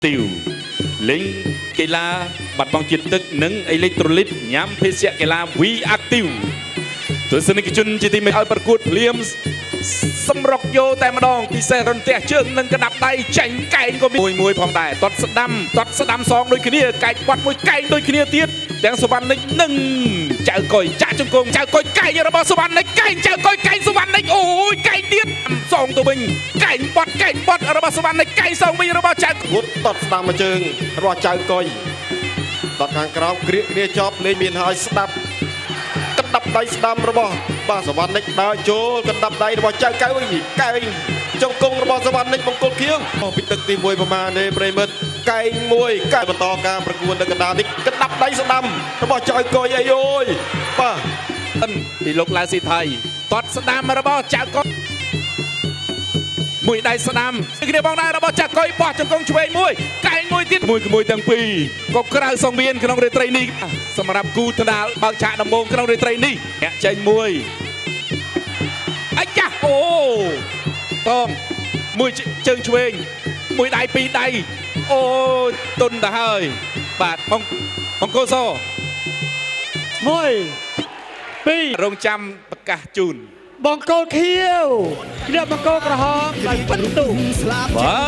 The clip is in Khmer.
ទីវលេងកីឡាបាត់បង់ជាតិទឹកនិងអេឡិចត្រូលីតញ៉ាំភេសជ្ជៈកីឡា V Active ទស្សនិកជនជាទីមេឲ្យប្រកួតភ្លាមសម្រុកយោតែម្ដងពិសេសរន្ទះជើងនិងកណ្ដាប់ដៃចាញ់កែងក៏មានមួយមួយផងដែរតត់ស្ដាំតត់ស្ដាំសងដូចគ្នាកែកបាត់មួយកែងដូចគ្នាទៀតទាំងសវណ្ណនិចនិងចៅកុយចាក់ជង្គង់ចៅកុយកែងរបស់សវណ្ណនិចកែងចៅកុយកែងសវណ្ណនិចអូយកែងទៀតសងទៅវិញកែងបាត់កែងបាត់របស់សវណ្ណនិចកែងសងវិញរបស់ចៅ វុតតត់ស្ដាំមួយជើងរបស់ចៅកុយតត់ខាងក្រោមក្រៀកគ្នាចប់លេងមានហើយស្ដាប់កណ្ដាប់ដៃស្ដាំរបស់បាទសវណ្ណិចដើរចូលកណ្ដាប់ដៃរបស់ចៅកៅកែងចង្គង់របស់សវណ្ណិចបង្គោលខៀវពីទឹកទី1ប្រមាណទេប្រិមិត្តកែងមួយកែបន្តការប្រកួតនៅកណ្ដាលនេះកណ្ដាប់ដៃស្ដាំរបស់ចៅកុយអីអូយបាទ ពីលោកឡាស៊ីថៃតត់ស្ដាំរបស់ចៅកុយមួយដៃស្ដាំគ្នាបងដែររបស់ចៅកុយបោះជង្គង់ឆ្វេងមួយកែងមួយទៀតមួយក្មួយទាំងពីរក៏ក្រៅសង្វៀនក្នុងរាត្រីនេះសម្រាប់គូថ្នាលបើកឆាកដំបូងក្នុងរាត្រីនេះអ្នកចេញមួយអាចាស់អូតងមួយជើងឆ្វេងមួយដៃពីរដៃអូទុនទៅហើយបាទបងបង្គោលស 1 2 រងចាំប្រកាសជូន បង្គោលខៀវគ្នាបង្គោលក្រហមដោយពិន្ទុ បាទ។